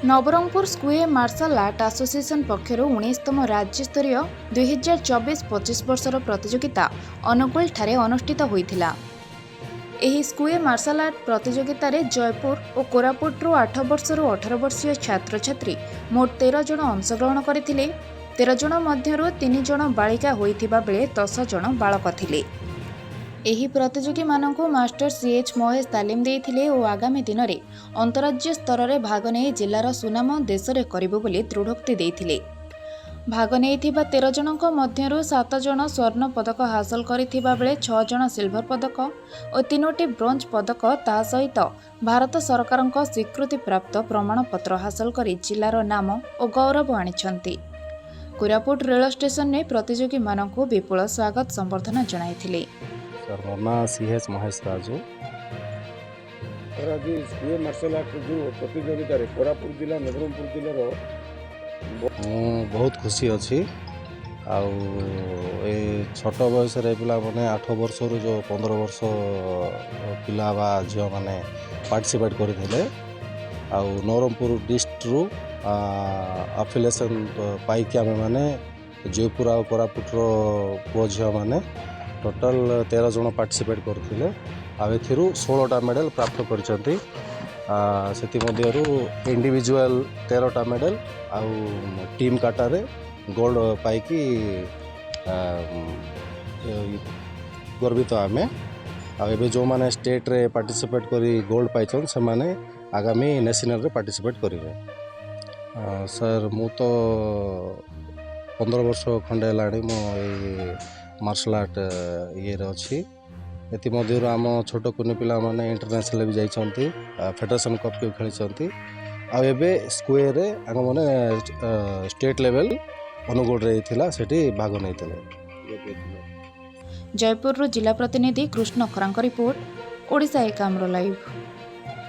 Nabarangpur ସ୍କୁଏ martial art association ପକ୍ଷରୁ 19ତମ ରାଜ୍ୟସ୍ତରୀୟ 2024-25 ବର୍ଷର ପ୍ରତିଯୋଗିତା ଅନୁଗୁଳଠାରେ ଅନୁଷ୍ଠିତ ହୋଇଥିଲା। ଏହି ସ୍କୁଏ ମାର୍ଶାଲ ଆର୍ଟ ପ୍ରତିଯୋଗିତାରେ ଜୟପୁର ଓ କୋରାପୁଟରୁ 8 ବର୍ଷରୁ 18 ବର୍ଷୀୟ ଛାତ୍ରଛାତ୍ରୀ ମୋଟ 13 ଜଣ ଅଂଶଗ୍ରହଣ କରିଥିଲେ। 13 ଜଣ ମଧ୍ୟରୁ ତିନି ଜଣ ବାଳିକା ହୋଇଥିବା ବେଳେ 10 ଜଣ ବାଳକ ଥିଲେ। ଏହି ପ୍ରତିଯୋଗୀମାନଙ୍କୁ ମାଷ୍ଟର ସିଏଚ୍ ମହେଶ ତାଲିମ ଦେଇଥିଲେ ଓ ଆଗାମୀ ଦିନରେ ଅନ୍ତରାଜ୍ୟ ସ୍ତରରେ ଭାଗ ନେଇ ଜିଲ୍ଲାର ସୁନାମ ଦେଶରେ କରିବୁ ବୋଲି ଦୃଢ଼ୋକ୍ତି ଦେଇଥିଲେ। ଭାଗ ନେଇଥିବା 13 ଜଣଙ୍କ ମଧ୍ୟରୁ ସାତ ଜଣ ସ୍ୱର୍ଣ୍ଣ ପଦକ ହାସଲ କରିଥିବା ବେଳେ ଛଅ ଜଣ ସିଲଭର ପଦକ ଓ ତିନୋଟି ବ୍ରୋଞ୍ଜ ପଦକ, ତା ସହିତ ଭାରତ ସରକାରଙ୍କ ସ୍ୱୀକୃତିପ୍ରାପ୍ତ ପ୍ରମାଣପତ୍ର ହାସଲ କରି ଜିଲ୍ଲାର ନାମ ଓ ଗୌରବ ଆଣିଛନ୍ତି। କୋରାପୁଟ ରେଳ ଷ୍ଟେସନରେ ପ୍ରତିଯୋଗୀମାନଙ୍କୁ ବିପୁଳ ସ୍ୱାଗତ ସମ୍ବର୍ଦ୍ଧନା ଜଣାଇଥିଲେ। ସାର୍, ମୋ ନାଁ C H Mahesh Raju. Sir, ଆଜି ସ୍କୁଏ ମାର୍ଶାଲ ଆର୍ଟ ଯେଉଁ ପ୍ରତିଯୋଗିତାରେ କୋରାପୁଟ ଜିଲ୍ଲା, ନବରଙ୍ଗପୁର ଜିଲ୍ଲାର ମୁଁ ବହୁତ ଖୁସି ଅଛି। ଆଉ ଏ ଛୋଟ ବୟସରେ ପିଲାମାନେ, 8 ବର୍ଷରୁ ଯେଉଁ 15 ବର୍ଷ ପିଲା ବା ଝିଅମାନେ ପାର୍ଟିସିପେଟ୍ କରିଥିଲେ ଆଉ ନବରଙ୍ଗପୁର ଡିଷ୍ଟ୍ରିକ୍ଟରୁ ଆଫିଲେସନ୍ ପାଇକି ଆମେମାନେ ଜୟପୁର ଆଉ କୋରାପୁଟର ପୁଅ ଝିଅମାନେ ଟୋଟାଲ୍ 13 ଜଣ ପାର୍ଟିସିପେଟ୍ କରିଥିଲେ। ଆଉ ଏଥିରୁ 16ଟା ମେଡ଼ାଲ୍ ପ୍ରାପ୍ତ କରିଛନ୍ତି। ସେଥିମଧ୍ୟରୁ ଇଣ୍ଡିଭିଜୁଆଲ୍ 13ଟା ମେଡ଼ାଲ୍ ଆଉ ଟିମ୍ କାଟାରେ ଗୋଲ୍ଡ ପାଇକି ଗର୍ବିତ ଆମେ। ଆଉ ଏବେ ଯେଉଁମାନେ ଷ୍ଟେଟ୍ରେ ପାର୍ଟିସିପେଟ୍ କରି ଗୋଲ୍ଡ ପାଇଛନ୍ତି, ସେମାନେ ଆଗାମୀ ନ୍ୟାସନାଲ୍ରେ ପାର୍ଟିସିପେଟ୍ କରିବେ। ସାର୍, ମୁଁ ତ 15 ବର୍ଷ ଖଣ୍ଡେ ହେଲାଣି ମୁଁ ଏଇ ମାର୍ଶାଲ ଆର୍ଟ ଇଏରେ ଅଛି। ଏଥିମଧ୍ୟରୁ ଆମ ଛୋଟ କୁନି ପିଲାମାନେ ଇଣ୍ଟରନ୍ୟାସନାଲ୍ ବି ଯାଇଛନ୍ତି, ଫେଡେରେସନ୍ କପ୍ ବି ଖେଳିଛନ୍ତି। ଆଉ ଏବେ ସ୍କୁଏରେ ଆମମାନେ ଷ୍ଟେଟ୍ ଲେଭେଲ୍ ଅନୁଗୋଳରେ ହେଇଥିଲା, ସେଠି ଭାଗ ନେଇଥିଲେ। ଜୟପୁରରୁ ଜିଲ୍ଲା ପ୍ରତିନିଧି କୃଷ୍ଣ ଖରାଙ୍କ ରିପୋର୍ଟ, ଓଡ଼ିଶା ଏକାମ୍ର ଲାଇଭ୍।